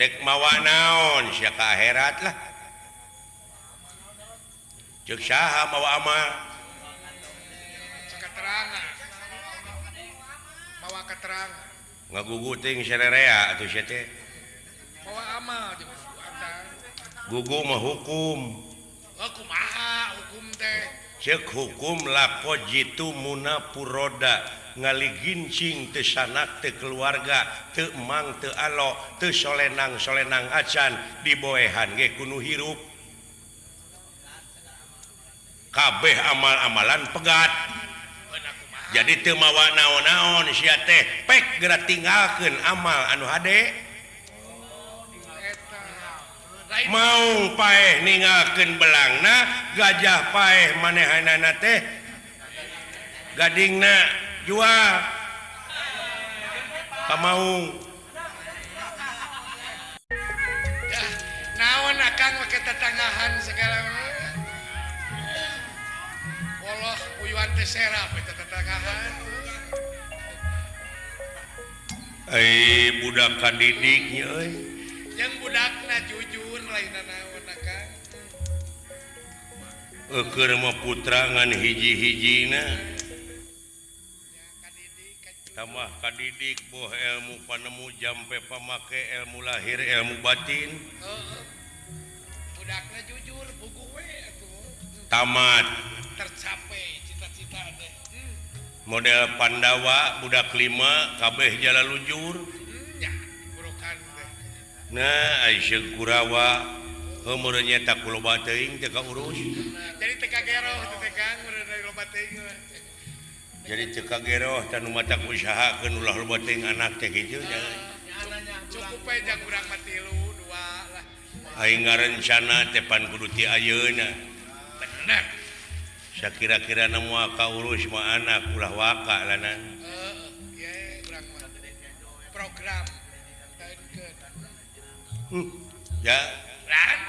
Dek mawa naon sia ka akhirat lah. Ceuk saha mawa amal? Keterangan. Mawa keterangan. Ngagugu teuing sarerea atuh sia teh. Mawa amal di akang. Gugu mah hukum. Oh, kumaha hukum teh? Ceuk hukum laqad jitumuna furoda ngaligincing teu sanak teu keluarga teu emang teu alo teu solenang-solenang acan diboehan ge ku nu hirup. Kabeh amal-amalan pegat. Jadi teu mawa naon-naon sia teh pek geura tinggalkeun amal anu hade. Eta. Lain Maung paeh ninggalkeun belangna, gajah paeh manehanana teh gadingna jual ka maung. Dah, naon akang make tetanggahan segala. Woloh uyuan teh serap eta tetanggahan. Ai budak kadidik nya euy. Jeung budakna jujur lain naon akang. Eukeun mah putra ngan hiji-hijina. Ya kadidik ka Tambah kadidik boh ilmu panemu jampe pamake ilmu lahir ilmu batin. Heeh. Budakna jujur puguh we atuh. Tamat. Tercapai cita-cita teh. Model Pandawa budak lima kabeh jala lujur. Nya, burukan teh. Nah, ai seung Kurawa heuh meureun nya ku loba teuing teu kaurus. Jadi teu kageroh teh teh Kang meureun dari loba teuing mah. Jadi teu kageroh tah nu matak usahakeun ulah loba teuing anak teh kitu jangan. Cukup we jang urang mah tilu dua lah. Aing ngarencana teh pan kudu ti ayeuna. Bener. Sakira-kira na moal kaurus mah anak ulah waka lanan. Heeh, ye urang mah. Program lainkeun. Ya, Lan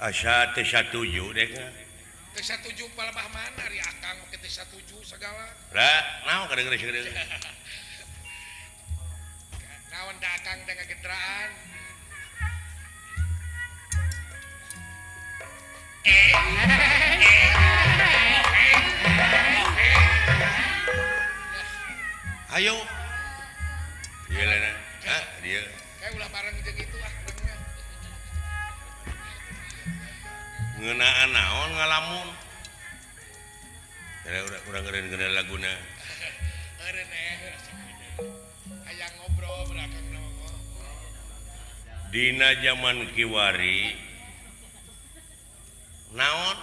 asa teu satuju dek. Teu satuju palebah mana ari akang make teu satuju segala. Lah, naon kadang-kadang Naon da akang teh ngagedraan. Ayo. Ieu lana. Ah, dia. Kayak ulah bareng jeung itu ah urang mah. Ngeunaan naon ngalamun. Kira urang ngeureun laguna. Eureun eh hayang ngobrol berakang mah. Dina zaman kiwari naon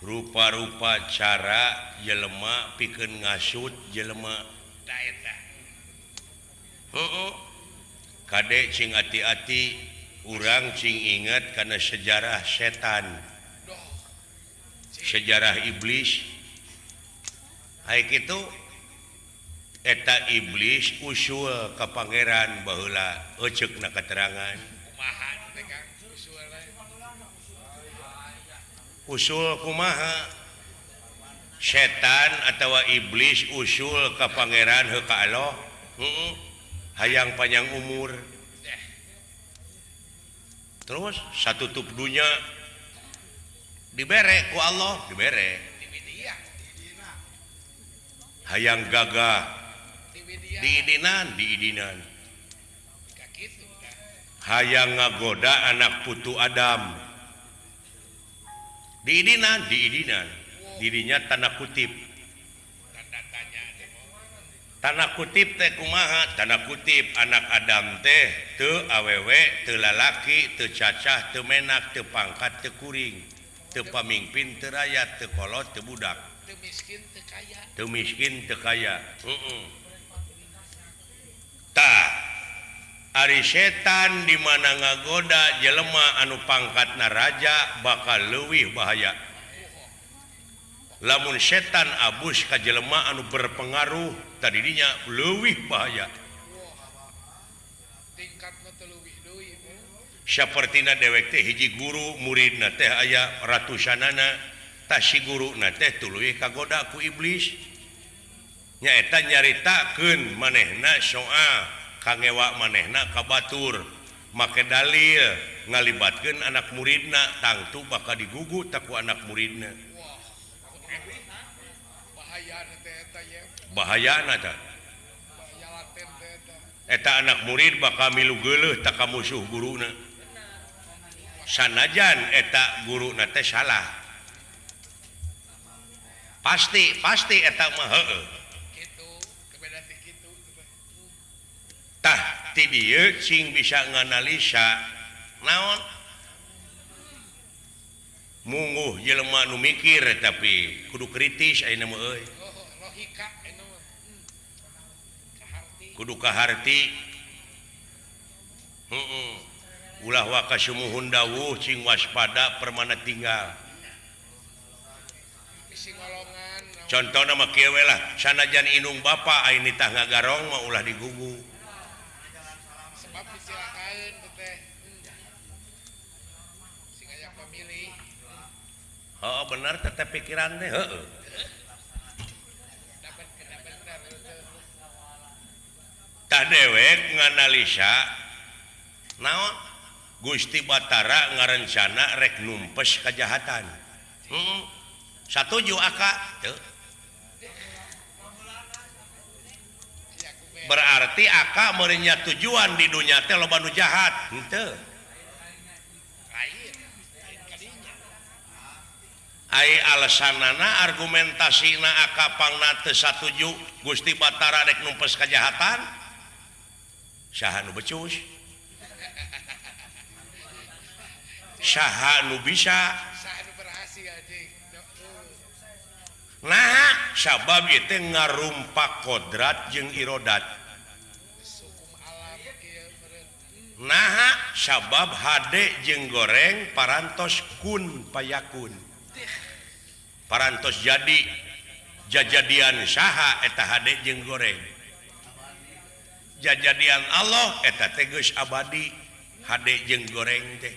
rupa-rupa cara jelema pikeun ngasut jelema. Da eta. Heeh. Kade cing ati-ati urang cing inget kana sejarah setan. Doh. Sejarah iblis. Ai kitu eta iblis usul ka pangeran baheula euceukna katerangan. Kumaha teh Kang usulna? Usul kumaha? Setan atawa iblis usul ka pangeran heuh ka Allah. Heeh. Hayang panjang umur. Deh. Terus satutup dunya dibere ku Allah, dibere. Di media. Hayang gagah Di media. diidinan, diidinan. Ka kitu dah. Hayang ngagoda anak putu Adam. Diidinan, diidinan. Dirinya tanda kutip. Tanda tanya teh. Tanda kutip teh kumaha? Tanda kutip anak Adam teh teu awewe, teu lalaki, teu cacah, teu menak, teu pangkat, teu kuring, teu pamingpin, teu rakyat, teu kolot, teu budak. Teu miskin teu kaya. Teu miskin teu kaya. Heeh. Tah, ari setan di mana ngagoda jelema anu pangkatna raja bakal leuwih bahaya. Lamun setan abus ka jelema anu berpengaruh tadinya leuwih bahaya. Tingkatna teh leuwih deui. Sapertina dewek teh hiji guru muridna teh aya ratusanana tah si guruna teh tuluy kagoda ku iblis. Nyaeta nyaritakeun manehna soal Kangewa manehna ka batur make dalil ngalibatkeun anak muridna tangtu bakal digugu ku anak muridna. Bahayana tah eta anak murid bakal milu geuleuh tak ka musuh guruna sanajan eta guruna teh salah pasti pasti eta mah heueuh tah ti dieu cing bisa nganalisa naon mungguh jelema nu mikir tapi kudu kritis ayeuna mah euy kudu kaharti ulah waka sumuhun dawuh cing waspada permana tinggal contohna mah kieu we lah sanajan indung bapa aya nitah ngagarong mah ulah digugu sebab dicilakaeun teh sing aya pamilih. Heeh bener teteh pikiran teh heueuh tah dewek nganalisa naon Gusti Batara ngarencana rek numpes kejahatan satuju aka teu berarti aka meureun tujuan di dunya teh loba nu jahat henteu ai alasanana argumentasina aka pangna teu satuju Gusti Batara rek numpes kejahatan saha nu becus saha nu bisa nah sabab itu ngarumpak kodrat jeung irodat nah sabab hade jeung goreng parantos kun payakun parantos jadi jajadian saha eta hade jeung goreng jajadian Allah eta teh geus abadi hade jeung goreng teh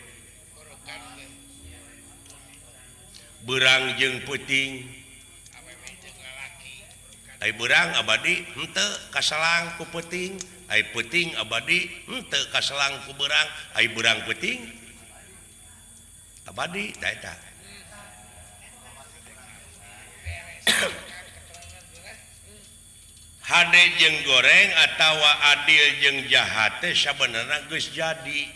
beurang jeung peuting ai beurang abadi henteu kaselang ku peuting ai peuting abadi henteu kaselang ku beurang ai beurang peuting abadi tah eta hade jeung goreng atawa adil jeung jahat teh sabenerna geus jadi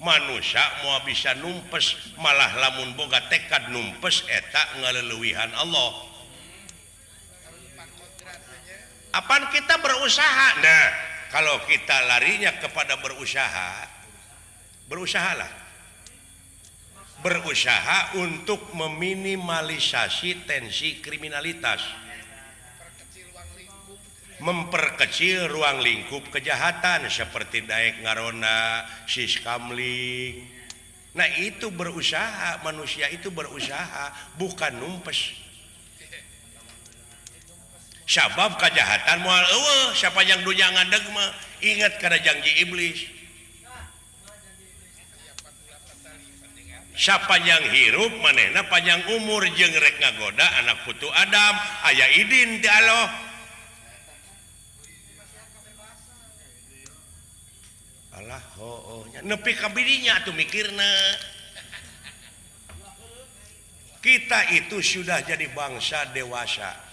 manusia moal bisa numpes malah lamun boga tekad numpes eta ngaleuwihan Allah. Apaan kita berusaha? Nah, kalau kita larinya kepada berusaha, berusahalah. Berusaha untuk meminimalisasi tensi kriminalitas. Memperkecil ruang lingkup kejahatan seperti daek ngaronda, siskamling. Nah, itu berusaha, manusia itu berusaha, bukan numpes. Sabab kejahatan moal eueuh sapanjang dunya ngadeg mah ingat kana janji iblis. Sapanjang hirup manehna panjang umur jeung rek ngagoda anak putu Adam aya idin ti Allah. Alah hooh nya nepi ka birinya atuh mikirna. Kita itu sudah jadi bangsa dewasa.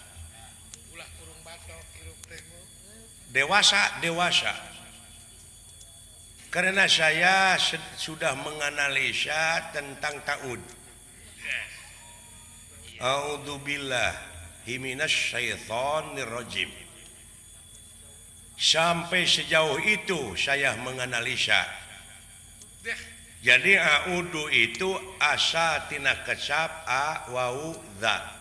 Dewasa, dewasa. Karena saya sudah menganalisa tentang ta'ud. A'udzubillahi minasyaitonirrajim. Sampai sejauh itu saya menganalisa. Jadi a'udzu itu asa tina kecap a wau dza.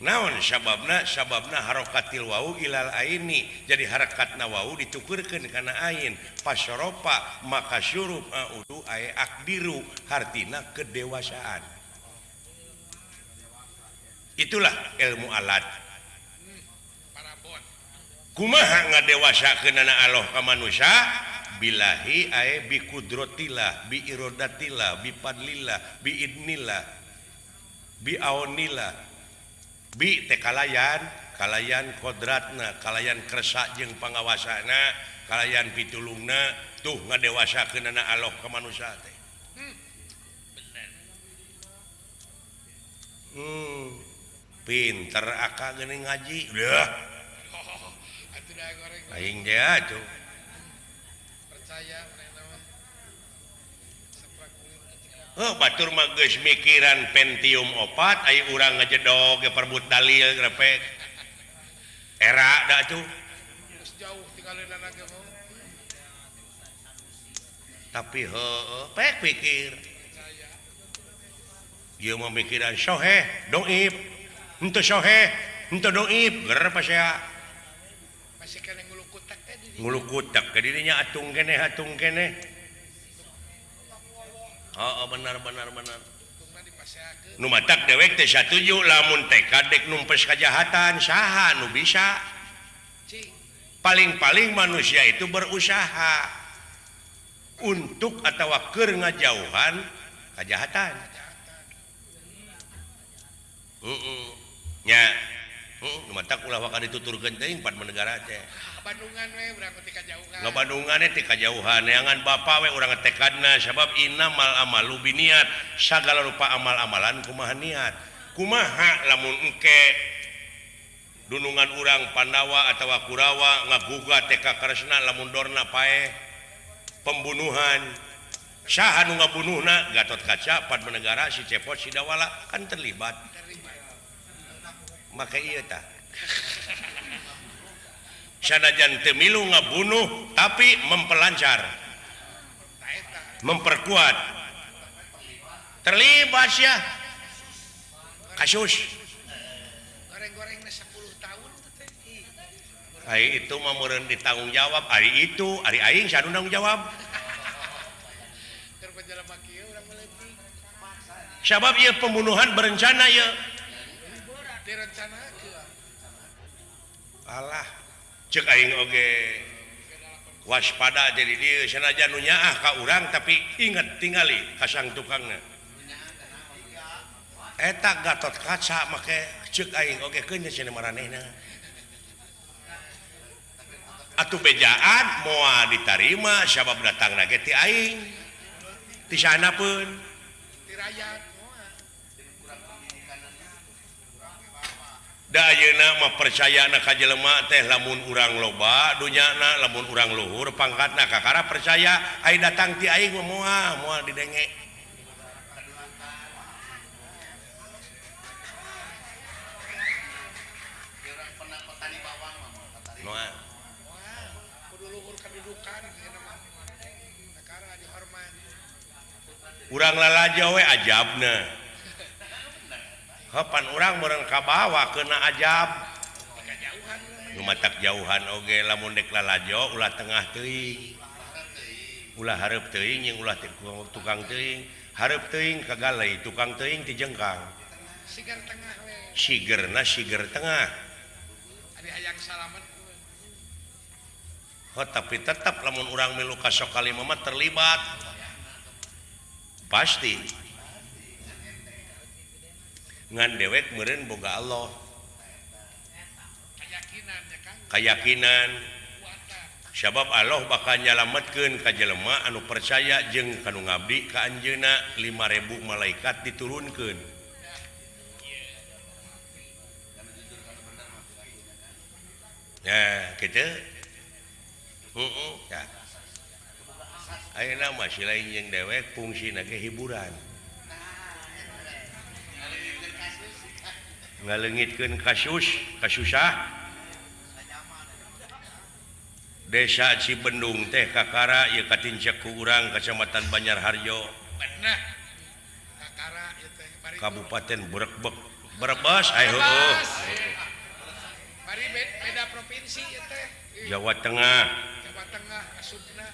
Naon sababna? Sababna harokatil wau ilal aini. Jadi harakatna wau ditukurkeun kana ain. Pasoropa maka syuruf a'udzu ay akdiru hartina kedewasaan. Itulah ilmu alat. Kumaha ngadewasakeunana Allah ka manusia? Billahi ay bi qudratillah, bi iradatillah, bi fadlillah, bi idnillah, bi aunillah. Bi teh kalayan kalayan kodratna kalayan kersa jeung pangawasana kalayan pitulungna tuh ngadewasakeunana Allah ka manusia teh. Pinter akak geuning ngaji. Udah. Aing teh atuh. Percaya Oh, batur mah geus mikiran Pentium 4 aya urang ngajedog ge perebut dalil grepek. Era da atuh. Geus jauh tinggalin ge mah. Tapi heueuh pek pikir. Ieu mah mikiran soheh, doib. Henteu soheh, henteu doib, ger pasea. Masih keneh ngulukutek teh di dinya. Ngulukutek ke dirinya atung keneh atung keneh. Oh, benar benar benar. Nu matak dewek teh satuju lamun tekad dek numpes kajahatan saha nu bisa. Paling-paling manusia itu berusaha untuk atawa keur ngajauhan kajahatan. Nya. Nu matak ulah waka dituturkeun teuing pan negara teh. Bandungan we urang teh kajauhan. Ngabandungan teh kajauhan neangan bapa we urang tekadna sabab innamal amalu biniat sagala rupa amal-amalan kumaha niat. Kumaha lamun engke dunungan urang Pandawa atawa Kurawa ngagugat teh ka Kresna lamun dorna paeh pembunuhan. Saha nu ngabunuhna? Gatotkaca, Padmanegara, si Cepot, si Dawala kan terlibat. Maka ieu tah. Sanajan teu milu ngabunuh tapi mempelancar, memperkuat, terlibat ya kasus. Goreng-gorengna 10 tahun teh. Ari itu mah meureun ditanggung jawab, ari itu, ari aing saha nu nanggung jawab. Sabab ieu pembunuhan berencana ieu. Direncanakeun. Alah, cek aing oge waspada jadi dieu sanajan nu nyaah ka urang tapi inget tingali ka sang tukangna. Eta Gatotkaca make cek aing oge keun cenah maranehna. Atuh bejaan moal ditarima sabab datangna ge ti aing. Ti sanapeun. Ti rakyat. Da ayeuna mah percayana ka jelema teh lamun urang loba dunyana lamun urang luhur pangkatna kakara percaya ai datang ti aing mah moal moal didenge. Moal. Kudu luhur kedudukan ayeuna mah. Kakara dihormat. Urang lalajo we ajabna. Kapan urang meureun kabawa kena ajab. Nu matak jauhan oge lamun dek lalajo ulah tengah teuing. Ulah hareup teuing jeung ulah tukang teuing. Hareup teuing kagalei tukang teuing ti jengkang. Siger tengah we. Sigerna siger tengah. Ari hayang salamet. Oh, tapi tetap lamun urang milu ka Sokalima mah terlibat. Pasti. Ngan dewek meureun boga Allah. Kayakinan ya Kang. Kayakinan. Sabab Allah bakal nyalametkeun ka jelema anu percaya jeung kanu ngabdi ka anjeunna 5000 malaikat diturunkeun. Nah, kitu. Heeh, tah. Ayeuna mah si lain jeung dewek fungsina ge hiburan. Ngalengitkeun kasus kasusah Desa Cibendung teh kakara ieu katincak ku urang Kecamatan Banjarharjo. Bener. Kakara ieu teh Kabupaten Brebek. Brebes ai heueuh. Bari beda provinsi ieu teh. Jawa Tengah. Jawa Tengah asupna.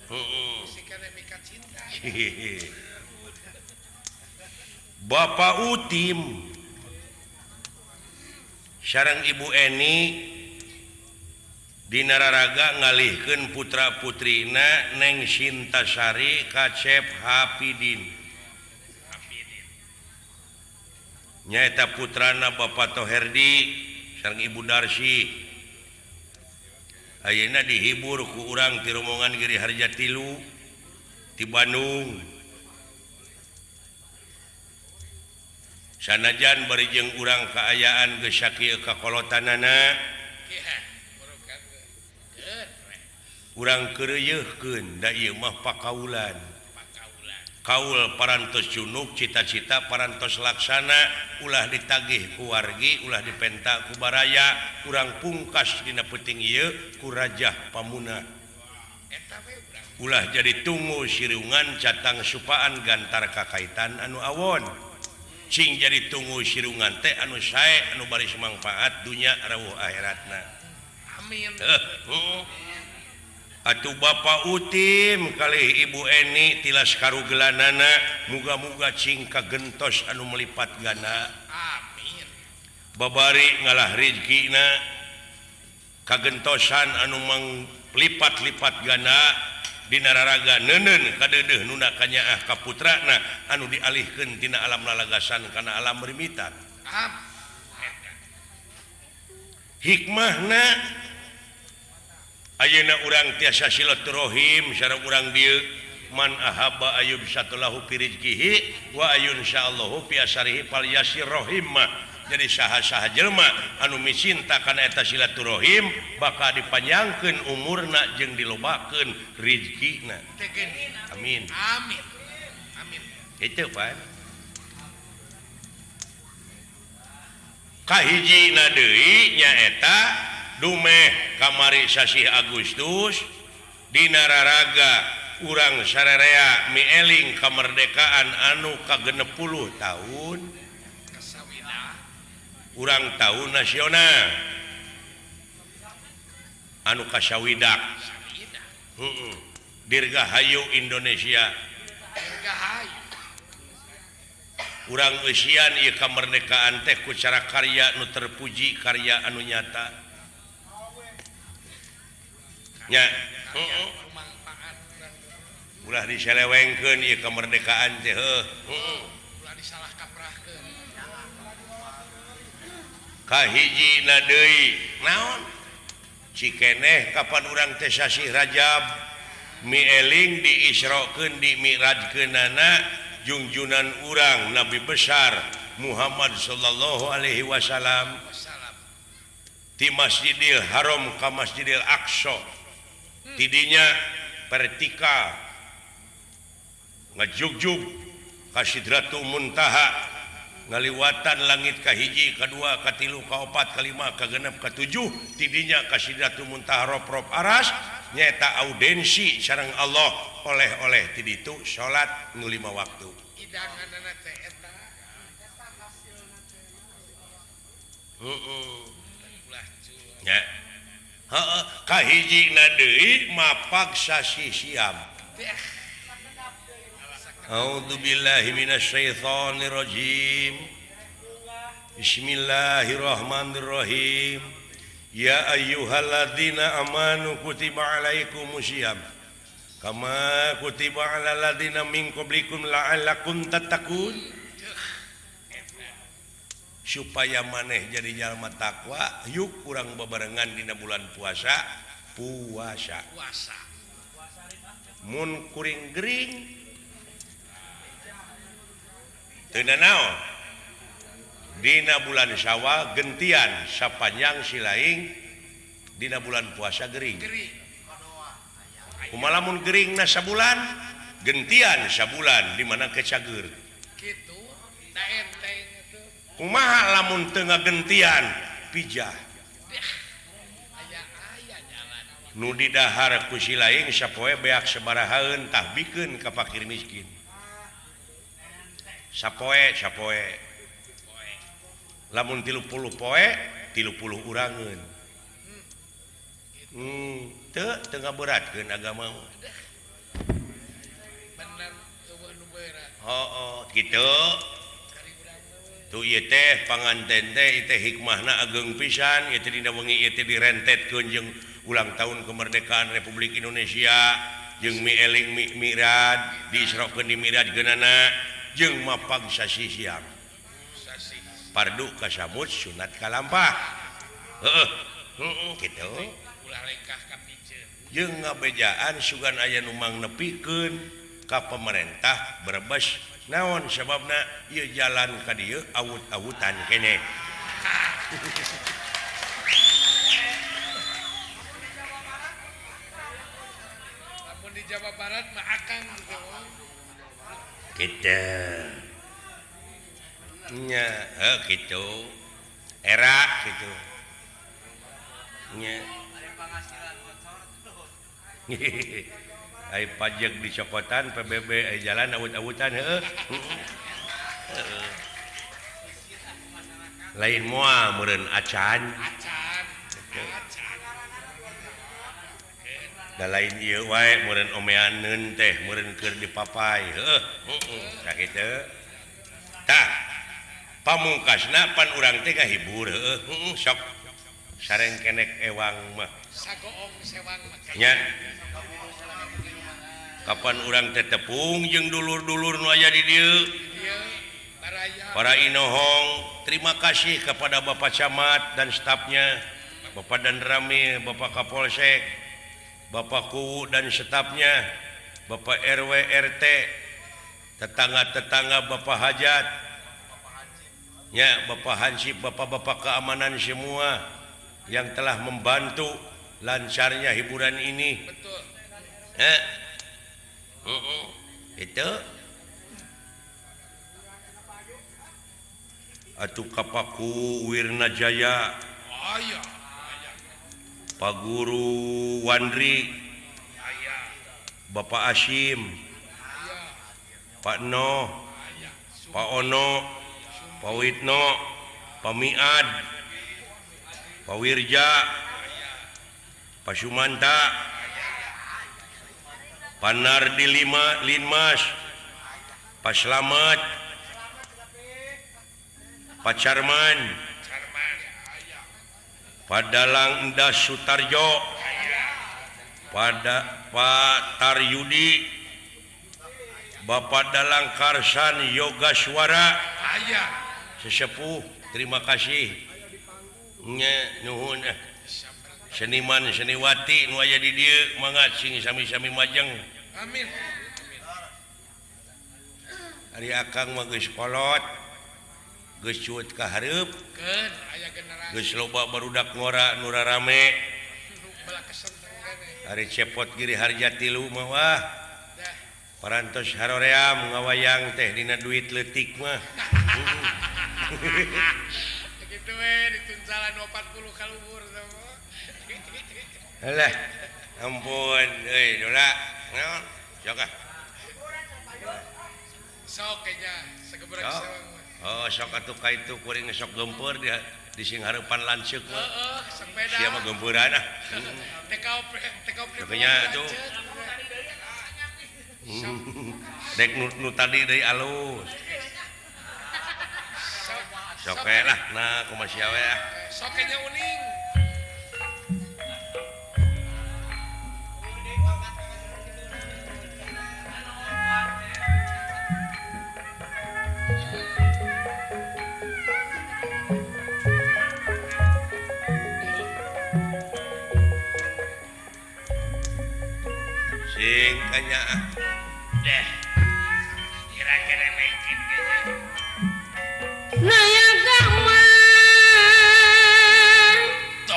Heeh. Sikane mika cinta. Bapak Utim sareng Ibu Eni dina raraga ngalihkeun putra-putrina Neng Sintasari Kacep Hapidin. Nyaeta putrana Bapak Toherdi sareng Ibu Darsi. Ayeuna dihibur ku urang ti rombongan Giri Harja Tilu ti Bandung. Sanajan bari jeung urang kaayaan geus sakieu kakolotanana, urang keureuyeurkeun da ieu mah pakaulan. Kaul parantos junuk, cita-cita parantos laksana, ulah ditagih ku wargi, ulah dipenta ku baraya, urang pungkas dina peuting ieu ku Rajah Pamuna. Ulah jadi tunggu sirungan catang supaan gantar kakaitan anu awon. Cing jadi tunggu sirungan teh anu sae anu baris mangfaat dunya rawuh akhiratna. Amin. Atuh Bapak Utim kalih Ibu Eni tilas karugelanana muga-muga cing kagentos anu melipat ganda. Amin. Babari ngalah rizkina kagentosan anu melipat-lipat ganda dina raraga neuneun kadeudeuh nuna kanyaah ka putrana anu dialihkeun tina alam lalagasan kana alam rimitan. Hikmahna ayeuna urang tiasa silaturahim sareng urang dieu man ahabba ayub satulahu fi rizqihi wa ayun syaallahu fi asarihi falyasir rahimah. Jadi saha-saha jelema anu micinta kana eta silaturahim bakal dipanjangkeun umurna jeung dilobakeun rizkina. Amin. Amin. Amin. Itu Pak. Kahijina deui nyaeta dumeh kamari sasih Agustus dina raraga urang sararea mieling kemerdekaan anu ka-60 tahun urang tahun nasional anu kasawidak. Dirgahayu Indonesia. Urang eusian ieu kemerdekaan teh ku cara karya nu terpuji, karya anu nyata. Nya, ulah diselewengkeun ieu kemerdekaan teh heuh. Ulah disalah kaprahkeun. Kahijina deui naon? Cikeneh kapan urang teh sasih Rajab mieling diisrokeun dimi'rajkeunana jungjunan urang Nabi besar Muhammad sallallahu alaihi wasallam di Masjidil Haram ka Masjidil Aqsa. Tidinya vertikal ngajugjug ka Sidratul Muntaha ngaliwatan langit ka hiji ka dua ka tilu ka opat ka lima ka genep ka tujuh tidinya ka Sidratul Muntaha rop-rop aras nyaeta audensi sareng Allah oleh-oleh ti ditu salat nu 5 waktu. Hidanganna teh eta. Heeh. Nya. Heeh, kahijina deui mapag sasih siam. A'udzubillahi minasyaitonirrajim. Bismillahirrahmanirrahim. Ya ayyuhalladzina amanu kutiba alaikumusiyam kama kutiba alal ladzina min qablikum la'allakum tattaqun. Supaya maneh jadi jalma takwa, yuk urang bebarengan dina bulan puasa, puasa. Puasa. Mun kuring gering teu nanaon. Dina bulan Syawal gentian sapanjang silaing dina bulan puasa gering. Kumaha lamun geringna sabulan gentian sabulan di mana kecager. Kitu da enteng atuh. Kumaha lamun teu ngagentian pijah. Nu didahar ku silaing sapoe beak sabarahaeun tah bikeun ka fakir miskin. Sapoe sapoe. Lamun 30 poe 30 urangeun. Teu teu ngaberatkeun agama. Bener eueuh nu berat. Heuh, kitu. Tuh ieu teh panganten teh ieu teh hikmahna ageng pisan, ieu teh dina wengi ieu teh direntetkeun jeung ulang tahun kemerdekaan Republik Indonesia jeung mieling mi'raj diisrokeun di mi'raj geunana jeung mapag sasih siang. Pardu kasamut sunat kalampah. Heeh. Heeh kitu. Ulah lengkah ka piceun. Jeung ngabejaan sugan aya nu mangnepikeun ka pemerintah Brebes naon sababna ieu jalan ka dieu awut-awutan keneh. Lamun di Jawa Barat mah akang gitu. Kitu. Nya, heuh kitu. Era kitu. Nya. Ai pajak dicokotan PBB ai jalan awut-awutan heueuh. Heeh. Lain moal meureun acan. Acan. Acan. Da lain ieu wae meureun omeaneun teh meureun keur dipapai heueuh. Heeh, sakitu. Tah, pamungkasna pan urang teh ngahibur heueuh. Heeh, sok sareng kenek ewang mah. Sagoong sewang mah. Nya. Kapan urang teh tepung jeung dulur-dulur nu aya di dieu. Para inohong, terima kasih kepada Bapak Camat dan stafnya, Bapak Danramil, Bapak Kapolsek, Bapak Kuwu dan stafnya, Bapak RW RT, tetangga-tetangga Bapak Hajat, ya Bapak Hansip, Bapak-bapak keamanan semua yang telah membantu lancarnya hiburan ini. Betul. Itu atuh Kapaku Wirnajaya, Pak Guru Wandri, Bapak Asim, Pak Noh, Pak Ono, Pak Witno, Pak Miad, Pak Wirja, Pak Sumanta, Pak Nardi Lima Linmas, Pak Slamet, Pak Carman, Pak Dalang Endas Sutarjo, pada Pak Taryudi, Bapak Dalang Karsan Yogaswara, sesepuh, terima kasih. Nya nuhun seniman seniwati nu aya di dieu mangga sing sami-sami majeng. Amin. Ari akang mah geus kolot, geus cuut ka hareup, keun aya generasi. Geus loba barudak ngora nu rarame. Ari cepot Giri Harja tilu mah wah. Parantos haroream ngawayang teh dina duit leutik mah. Kitu we dituncalan 40 ka luhur teh. Alah, ampun euy dola. Naon? Sok ah. Sok nya sagebrek sewang mah. Oh, sok atuh ka itu kuring sok gempeur di sing hareupan lanceuk mah. Heeh, sepeda. Sia mah gempeuran ah. TKOP TKOP. Nya atuh. Dek nu tadi deui alus. Sok we lah, nah kumaha sia we ah. Sok nya uning. Sing kanya ah. Deh. Kira-kira mungkin kayaknya. Naya gama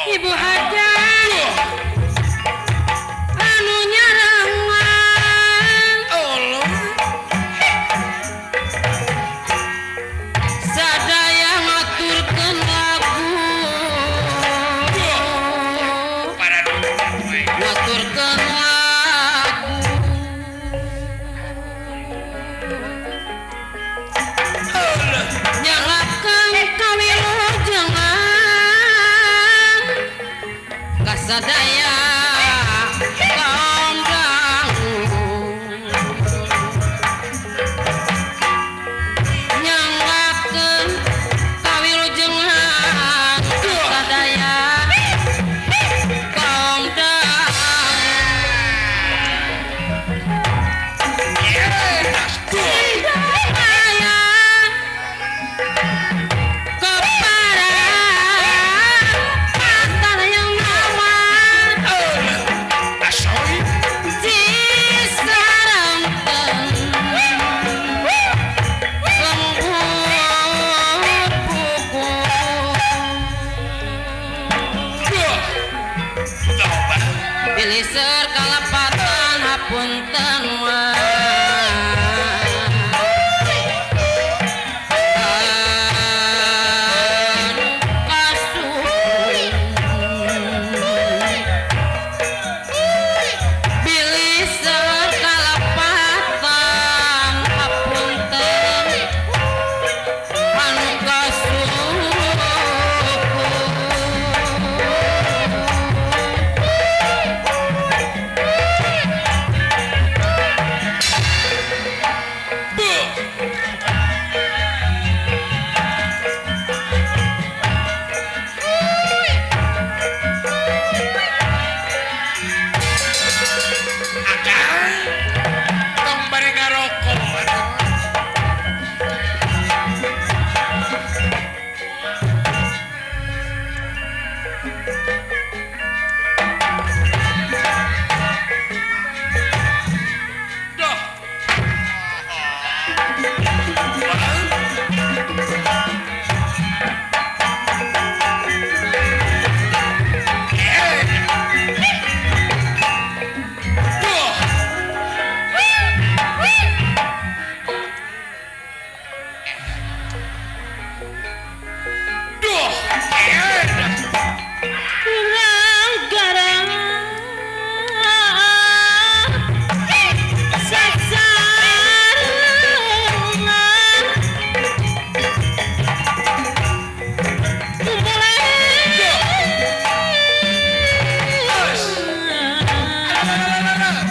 Ibu Hajat anu nyarangan Allah sadaya ngaturkeun lagu ngaturkeun lagu nyalakeun kawilujengan kasadaya kaum dangu nyalakeun kawilujengan kasadaya kaum dangu aya keparang Bilih seur kalepatan hapunten anu kasuku Bilih seur kalepatan hapunten anu kasuku. Akang tong bari ngarokok atuh. Duh. Duh. Duh. Kurang garang sasarengan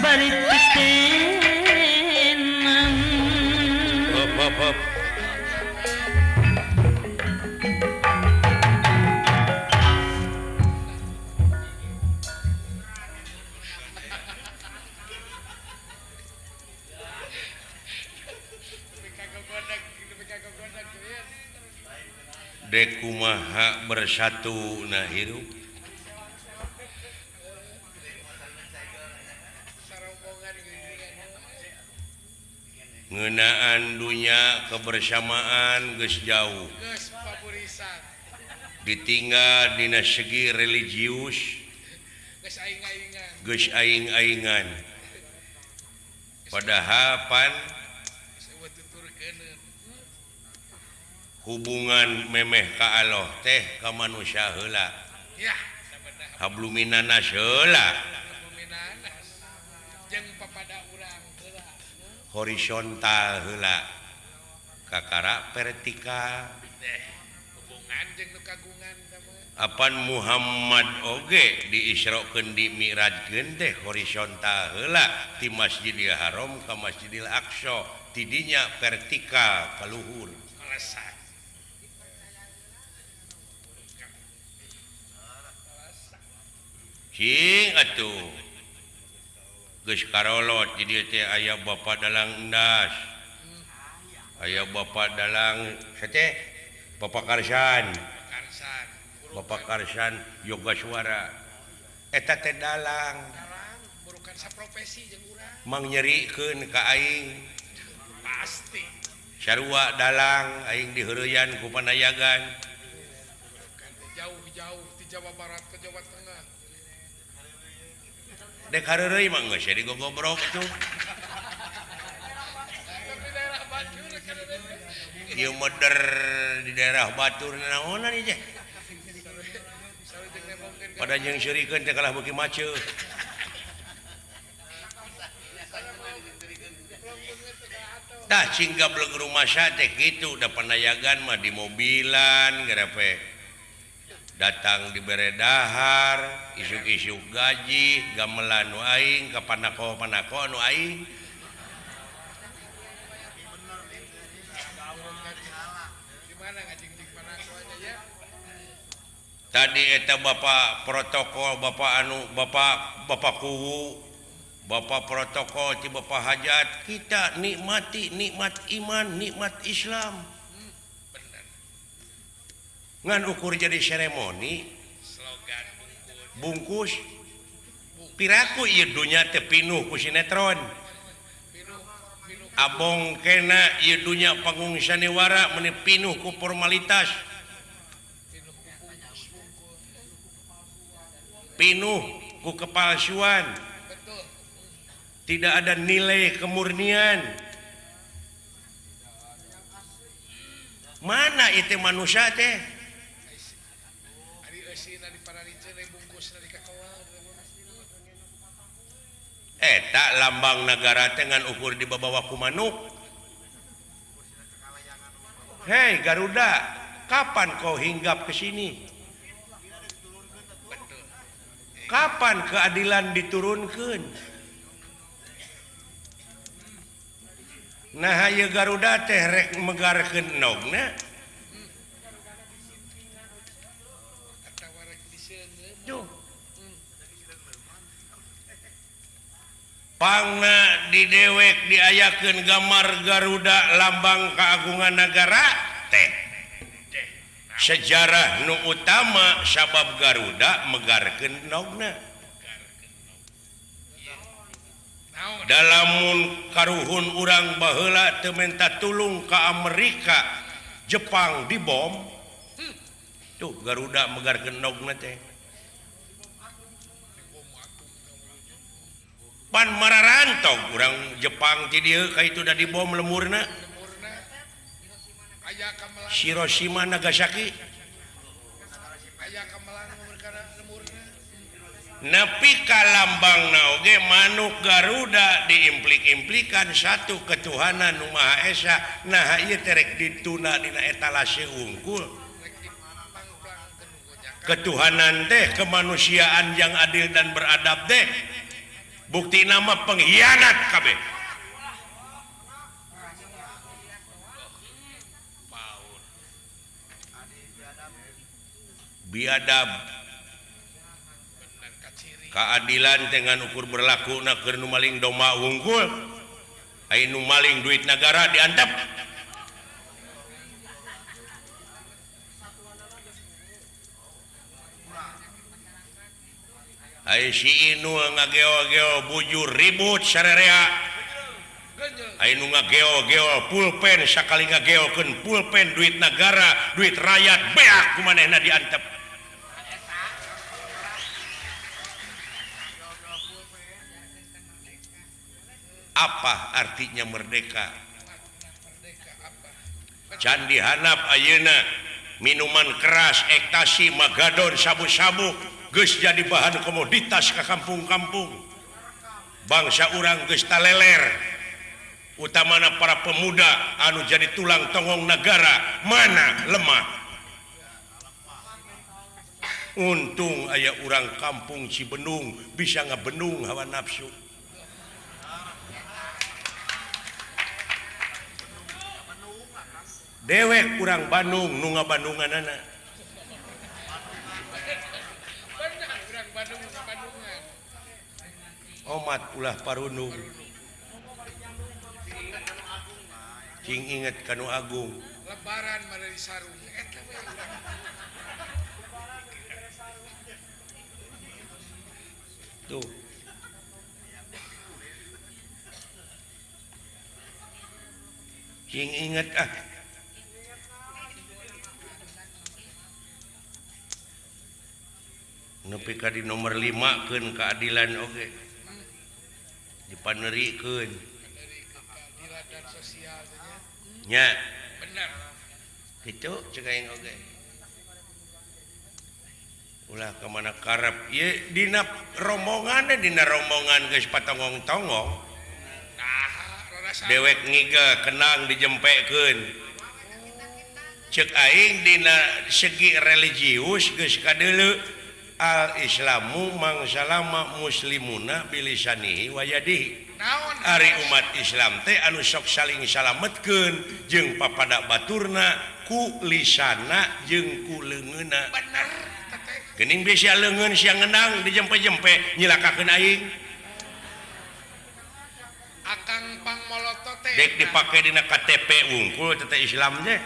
bari titenan. Hop hop hop. Dek kumaha bersatu na hirup. Ngeunaan dunya kebersamaan geus jauh. Geus paburisan. Ditinggal dina segi religius Geus aing-aingan. geus aing-aingan. Padahal pan Geus eueuh tuturkeuneun. hubungan memeh ka Allah teh ka manusia heula. Yah, sabenerna Habluminanas heula. Habluminanas. Jeung papada urang heula. Horizontal heula. Kakara vertikal. Deh, hubungan jeung nu kagungan teh mah. Apan Muhammad oge diisrokeun di mi'rajkeun teh horizontal heula ti Masjidil Haram ka Masjidil Aqsa, tidinya vertikal ka luhur. Alasan. Cing atuh. Geus karolot di dieu teh aya Bapak Dalang Endas. Aya Bapak Dalang sate Bapak Karsan. Karsan. Bapak Karsan Yoga Suara. Eta teh dalang. Dalang burukan saprofesi jeung urang. Mang nyerikeun ka aing. Pasti. Sarua dalang aing diheureyan ku panayagan. Burukan teh jauh-jauh di Jawa Barat ke Jawa Tengah. Dek hareureuy mah geus jadi gogobrok tuh. Tapi daerah Batur kan ada. Ieu meder di daerah Batur naonan ieu teh. Sarua jeung nembongkeun ka Pada jeung seurikeun teh kalah beuki maceuh. Tah cing gablek rumasa teh kitu da panayagan mah di mobilan gerepe. Datang dibere dahar, isuk-isuk gaji, gamelan nu aing, ka panako-panako nu aing. Di mana ngajing-jing panakonya ya? Tadi eta Bapak protokol, Bapak anu, Bapak Bapak Kuwu, Bapak protokol ti Bapak hajat, kita nikmati nikmat iman, nikmat Islam. Bener. Ngan ukur jadi seremoni, Slogan bungkus. bungkus. Piraku ieu dunya teh pinuh ku sinetron. Pinuh, pinuh. Abong kena ieu dunya panggung sandiwara meuni pinuh ku formalitas. Pinuh ku bungkus bungkus. Pinuh Ku kepalsuan. Betul. Tidak ada nilai kemurnian. Mana itu manusia teh? Ari eusina diparariceun bungkusna dikakewan. Eta lambang negara teh ngan ukur dibawa ku manuk. Hei Garuda, kapan kau hinggap ke sini? Kapan keadilan diturunkan? Nah ieu Garuda teh rek megarkeun endogna. Atawa rek diseungeum. Duh. Pangna di dewek diayakeun gambar Garuda lambang keagungan negara teh. Sejarah nu utama sabab Garuda megarkeun endogna. Naon? Dalamun karuhun urang baheula teu menta tulung ka Amerika, Jepang dibom. Tuh Garuda megarkeun endogna teh. Pan mararantog urang Jepang ti dieu ka itu da dibom lemurna. Lemurna. Aya kamelang. Hiroshima Nagasaki. Aya kamelang perkara lemurna. Nepi ka lambangna oge manuk Garuda diimplik-implikan satu ketuhanan nu Maha Esa. Nah ieu teh rek dituna dina etalase wungkul. Rek dipangplangkeun gojakan. Ketuhanan teh kemanusiaan yang adil dan beradab teh bukti nama pengkhianat kabeh. Paur. Biadab. Bener kaciri. Keadilan dengan ukur berlaku na keur nu maling domba wungkul. Ai nu maling duit negara diantep. Ai si Inul ngageo-geo bujur ribut sarerea. Genjel. Ai nu ngageo-geo pulpen sakali ngageokeun pulpen duit negara, duit rakyat beak ku manehna diantep. Apa artinya merdeka? Merdeka apa? Candi hanap ayeuna minuman keras, ekstasi, magadon, sabu-sabu geus jadi bahan komoditas ka kampung-kampung. Bangsa urang geus taleler. Utamana para pemuda anu jadi tulang tonggong negara mana lemah. Untung aya urang kampung Cibendung bisa ngabendung hawa nafsu. Dewek urang Bandung nu ngabandunganana. Benar urang Bandung nu ngabandungan. Omat ulah parundung. Cing inget kanu agung. Lebaran mah dari sarung eta we urang. Tuh. Cing inget ah. Nepi ka di nomor 5 keun keadilan oge. Dipanerikeun. Panerikeun keadilan dan sosial teh nya. Nya. Bener. Kitu cek aing oge. Ulah ka mana karep ieu dina rombongan dina rombongan geus patonggong-tonggong. Nah, rarasa. Dewek ngigel kenang dijempekeun. Cek aing dina segi religius geus kadeuleu al-islamu mangsalama muslimuna bilisanihi wa yadihi. Naon? Ari umat Islam teh anu sok saling salametkeun jeung papada baturna ku lisana jeung ku leungeunna. Bener teteh. Geuning bisa leungeun sia ngenang dijempe-jempe nyilakakeun aing. Akang pangmolotot teh. Dek dipake dina KTP wungkul teteh Islam teh.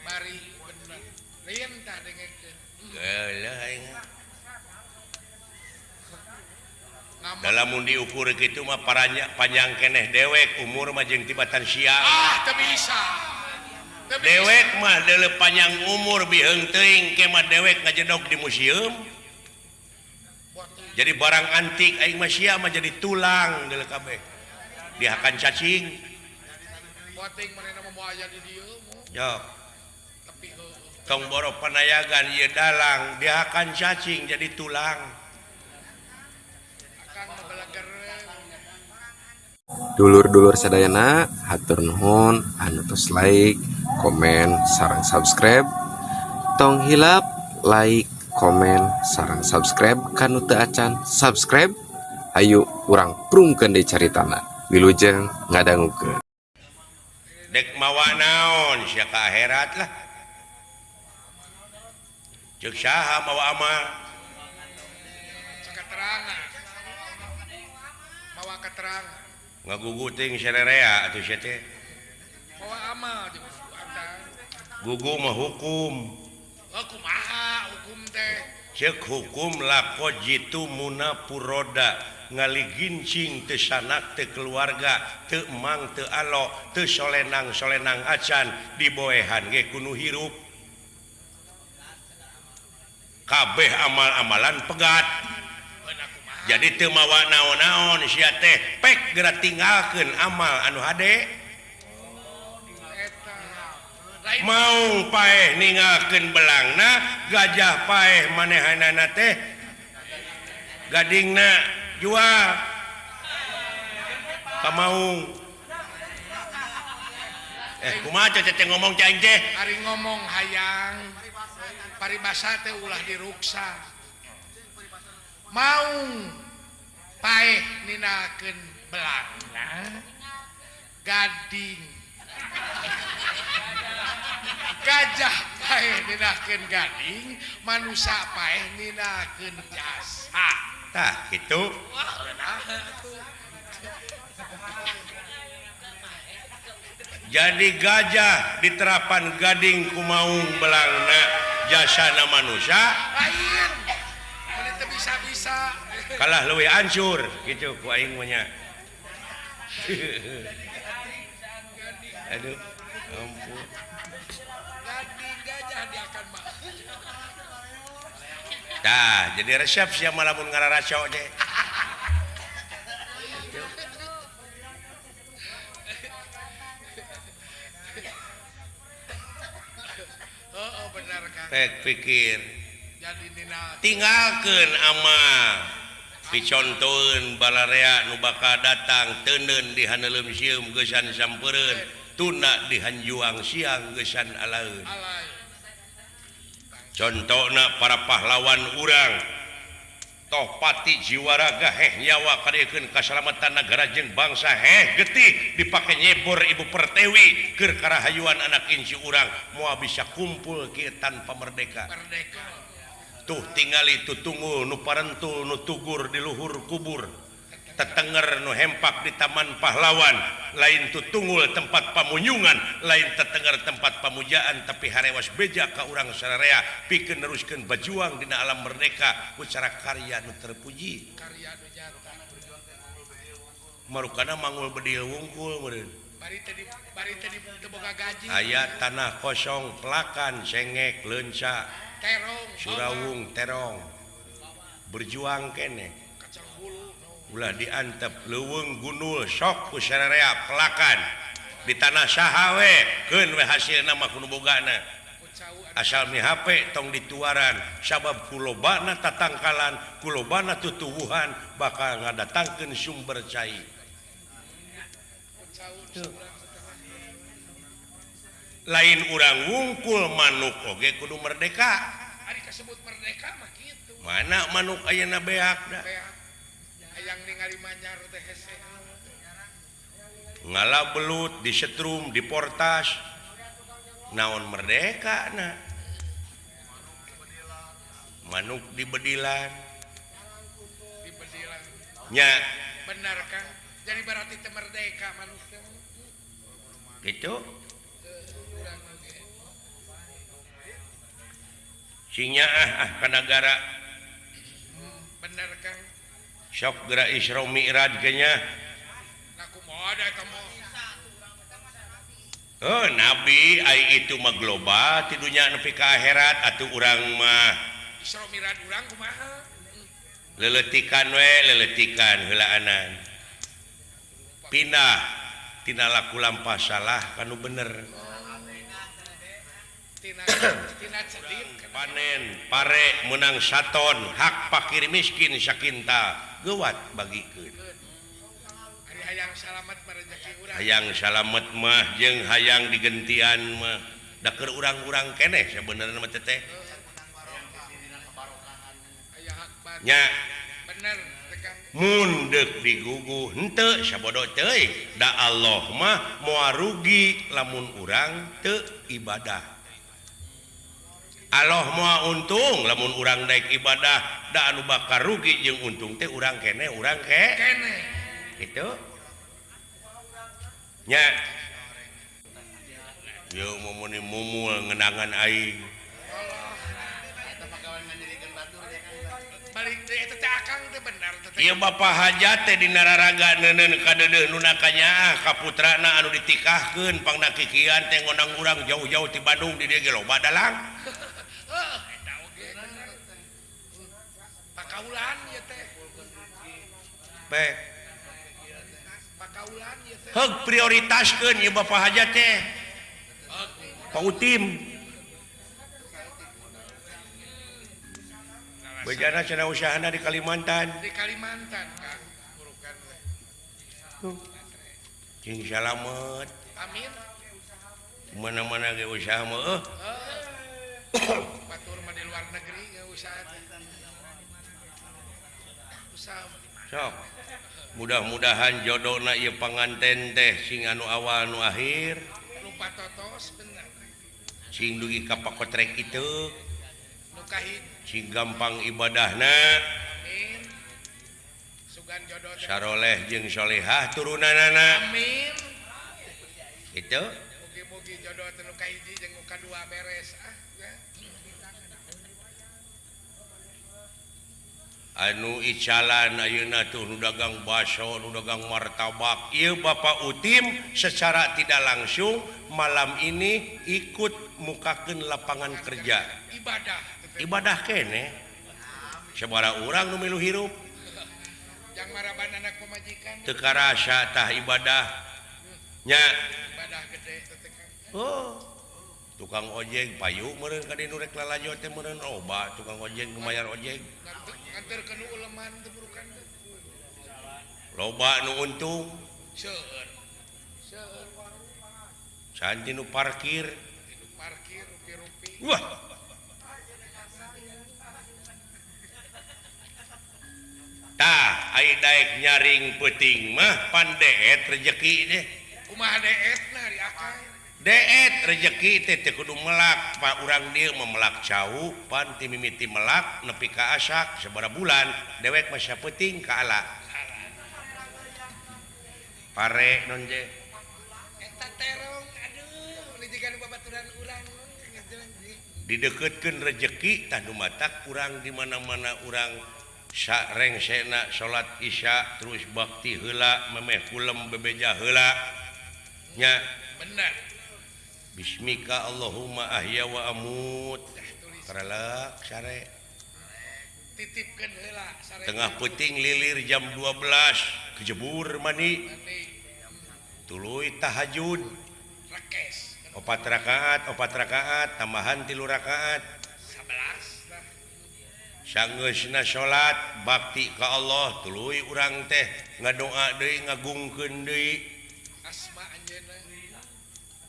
Bari bener. Lain tah dengekeun. Geuleuh aing. Ngambek. Dalam diukur kitu mah paranya panjang keneh dewek umur mah jeung tibatan sia. Ah, teu bisa. Dewek mah deuleu panjang umur biheung teuing ke mah dewek ngajedog di museum. Jadi barang antik aing mah sia mah jadi tulang deuleu kabeh. Dihakan cacing. Boting manehna mah moal aya di dieu mo. Jok. Tapi heueuh. Tong boro panayagan ieu dalang dihakan cacing jadi tulang. Akang mah beleger. Dulur-dulur sadayana, hatur nuhun anu tos like, komen, sareng subscribe. Tong hilap like, komen, sareng subscribe kanu teu acan subscribe. Ayo urang prungkeun deui caritana. Wilujeng ngadangukeun. Dek mawa naon sia ka akhirat lah. Ceuk saha mawa amal? Keterangan. Mawa keterangan. Ngaguguting sererea atuh sia teh. Mawa amal jeung antar. Gugu mah hukum. Oh, kumaha hukum teh? Ceuk hukum lako jitu muna puroda ngaligincing teu sanak teu keluarga teu emang teu alo teu solenang-solenang acan diboehan ge kudu hirup. Kabeh amal-amalan pegat. Jadi teu mawa naon-naon sia teh pek geura tinggalkeun amal anu hade. Maung paeh ninggalkeun belangna, gajah paeh manehanana teh gadingna jual ka maung. Kumaha teh ngomong cai aing teh? Ari ngomong hayang paribasa teh ulah diruksa. Maung paeh ninakeun belangna gading. Gajah paeh ninakeun gading, manusa paeh ninakeun jasa. Tah kitu. Wah, nah atuh. Jadi gajah diterapan gading ku maung belangna jasana manusia lain. Mun teu bisa-bisa. Kalah leuwih hancur kitu ku aing mah nya. Aduh, ampun. Gading gajah diakan mah. Tah, jadi resep sia mah lamun ngararaco teh. Heeh, bener Kang. Pek pikir. Jadi nina tinggalkeun amal. Picontoeun balarea nu bakal datang teuneun di haneuleum sieum geusan sampeureun, tunda di hanjuang siang geusan alaeun. Contona para pahlawan urang toh pati jiwaraga heh nyawa kariekeun kasalamatan nagara jeung bangsa heh getih dipake nyebor ibu pertewi keur karahayuan anak inci urang moal bisa kumpul kieu tanpa merdeka. Merdeka. Tuh tingali tutunggul nu parentul nu tugur di luhur kubur tetenger nu hempak di taman pahlawan lain tutunggul tempat pamunyungan lain tetenger tempat pamujaan tapi harewas beja ka urang sararea pikeun neruskeun bajuang dina alam merdeka ku cara karya nu terpuji. Karya nu nyata. Marukana mangul bedil wungkul meureun. Bari teh di bari teh di teu boga gaji. Aya tanah kosong pelakan sengek leunca terong surawung terong berjuang keneh. Kacang hulu ulah diantep leuweung gunul sok ku sararea pelakan di tanah saha we keun we hasilna mah kudu bogana asal mihape tong dituaran sabab kulobana tatangkalan kulobana tutuwuhan bakal ngadatangkeun sumber cai. Lain urang wungkul manuk oge kudu merdeka. Ari kasebut merdeka mah kitu. Mana manuk ayeuna beak da? Hayang ningali manyar teh hese. Ngala belut disetrum diportas. Naon merdeka na? Manuk dibedilan. Dibedilan. Nya. Benar Kang. Jadi berarti teh merdeka manuk teh. Gitu. Sinya ah ka nagara. Bener Kang. Sok geura Isra Mi'raj ge nya. Nah kumaha da eta mah. Oh, nabi ai itu mah global ti dunya nepi ka akhirat atuh urang mah. Isra Miraj urang kumaha? Leletikan we, leletikan heulaanan. Pindah tina laku lampah salah kanu bener. Tina tina cedit Panen pare menang saton hak pakir miskin sakinta geuwat bagikeun. Ari hayang salamet mah rezeki urang. Hayang salamet mah jeung hayang digentian mah da keur urang-urang keneh sabenerna mah teh. Aya hak batur. Nya Bener teh Kang. Mun deuk digugu henteu sabodo teuing da Allah mah moal rugi lamun urang teu ibadah. Allah moal untung lamun urang daek ibadah da anu bakal rugi jeung untung teh urang keneh urang ke Keneh. Gitu. Nya. Yeuh mumuni mumul ngenangan aing. Balik deui eta teh akang teh bener teh. Ieu bapa hajat teh dina raraga neuneu kadeudeuh nu nakanyaah ka putrana anu ditikahkeun pangna kikian teh ngondang urang jauh-jauh ti Bandung di dieu ge loba dalang. Heuh, eta oge bener. Pakaulan ieu teh. Baik. Pakaulan ieu teh. Heug prioritaskeun ieu bapa hajat teh. Pak Utim. Bejana cenah usahana di Kalimantan. Di Kalimantan, Kang. Burukan we. Cing salamet. Amin. Mana-mana ge usaha mah eueuh. Heuh. Batur mah di luar negeri ge usaha teh. Usaha mah di mana? Sok. Mudah-mudahan jodona ieu panganten teh sing anu awal nu akhir. Lupa totos bener. Sing dugi ka pakotrek kitu. Nu kahiji. Sing gampang ibadahna. Amin. Sugan jodoh teh. Saroleh jeung solehah turunanana. Amin. Gitu. Mugi-mugi jodoh teh nu kahiji jeung nu kadua beres ah. Ya. Anu icalan ayeuna tuh nu dagang baso, nu dagang martabak. Ieu Bapak Utim secara tidak langsung malam ini ikut mukakeun lapangan kerja. Ibadah. Ibadah keneh. Sabaraha urang nu milu hirup. Jang maraban anak pamajikan. Teu karasa tah ibadah. Nya. Ibadah gede teh teh Kang. Oh. Tukang ojek payu meureun ka dieu nu rek lalajo teh meureun loba tukang ojek nu mayar ojek. Nganterkeun nu uleman teh burukan teh. Loba nu untung. Seueur. Seueur. Santi nu parkir. Nu parkir rupi-rupi. Wah. Tah, ai daek nyaring peuting mah pan deet rejeki teh. Kumaha deetna di akang? Deet rejeki teh teu kudu melak, pa urang dieu mah melak cau, pan ti mimiti melak nepi ka asak sabaraha bulan, dewek mah sapeuting ka ala. Pare non je. Eta terong aduh, jiga nu babaturan urang Dideukeutkeun rejeki tah nu matak urang di mana-mana urang sarengsena salat isya terus bakti heula memeh kulem bebeja heula nya bener. Bismika Allahumma ahya wa amut. Karelek sare. Titipkeun heula sare. Tengah peuting lilir jam 12 kejebur mandi. Tuluy tahajud. Rekes. 4 rakaat, tambahan 3 rakaat. 11 tah. Sanggeusna salat bakti ka Allah tuluy urang teh ngadoa deui ngagungkeun deui. Asma anjeunna.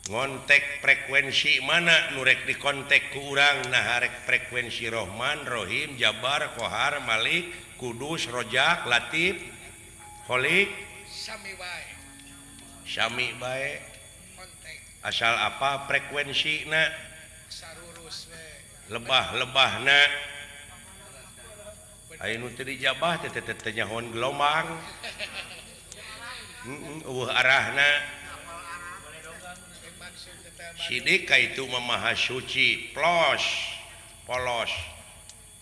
Ngontek frekuensi mana nu rek dikontek ku urang nah rek frekuensi Rohman, Rohim, Jabar, Kohar, Malik, Kudus, Rojak, Latif, Kholik, sami bae. Sami bae. Kontek. Asal apa frekuensina? Sarurus we. Lebah-lebahna. Aya nu teu dijabah teh teh nyahoan gelombang. Eueuh arahna. Sidik ka itu mah maha suci, plos, polos.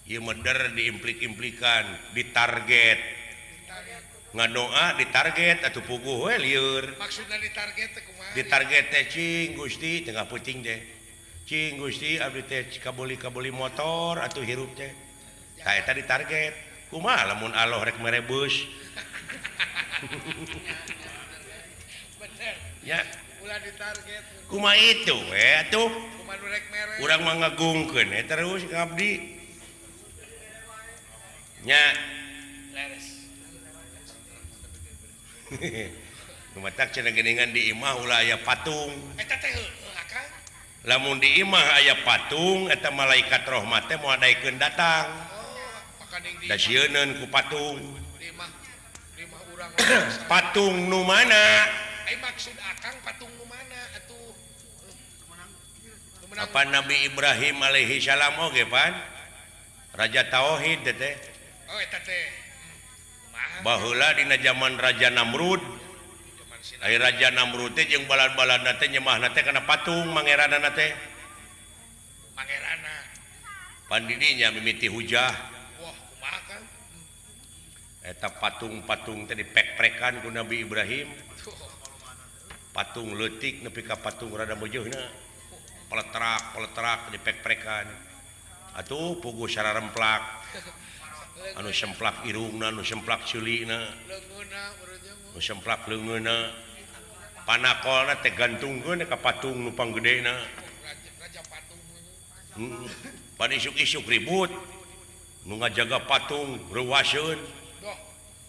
Ieu meder diimplik-implikan, ditarget. Ngadoa ditarget atuh puguh we lieur. Maksudna ditarget teh kumaha? Ditarget teh cing Gusti tengah peuting teh. Cing Gusti abdi teh kabeli-kabeli motor atuh hirup teh. Tah eta ditarget. Kumaha lamun Allah rek mere beus? Bener. Ya. Ulah ditarget. Kumaha itu we atuh? Kumaha nu rek mere? Urang mah ngagungkeun we terus ka abdi. Nya. Leres. Kumatak cenah geuningan di imah ulah aya patung. Eta teh heueuh akang. Lamun di imah aya patung eta malaikat rahmat teh moal daekeun datang. Oh, makaning di Da sieuneun ku patung. Di imah urang. Patung nu mana? Ai maksud akang patung nu mana atuh? Apa Nabi Ibrahim alaihi salam oge pan? Raja Tauhid teh. Oh eta teh. Baheula dina zaman Raja Namrud. Ai Raja Namrud teh jeung balad-baladna teh nyemahna teh kana patung mangeranana teh. Mangerana. Pan didinya mimiti hujah. Wah, kumaha Kang? Eta patung-patung teh dipek-prekan ku Nabi Ibrahim. Patung leutik nepi ka patung rada meujeuna. Peletrak-peletrak dipek-prekan. Atuh puguh sararemplak. Anu semplak irungna, anu semplak ceulina, anu semplak leungeunna. Panakolna teh gantungkeun ka patung nu panggedena. Pan isuk-isuk ribut. Nu ngajaga patung reuwaseun.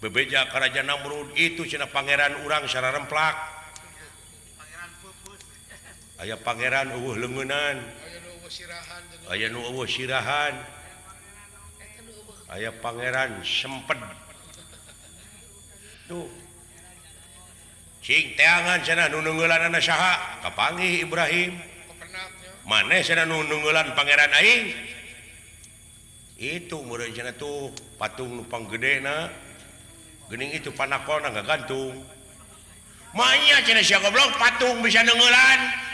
Bebeja ka Raja Namrud itu cenah pangeran urang sararemplak. Aya pangeran eueuh leungeunan. Aya nu eueuh sirahan. Aya pangeran semped. Tuh. Cing teangan cenah nu neungeulanana saha? Kapanggih Ibrahim. Maneh cenah nu neungeulan pangeran aing? Itu meureun cenah tuh patung nu panggedena. Geuning itu panakolna ngagantung. Manya cenah sia goblok patung bisa neungeulan.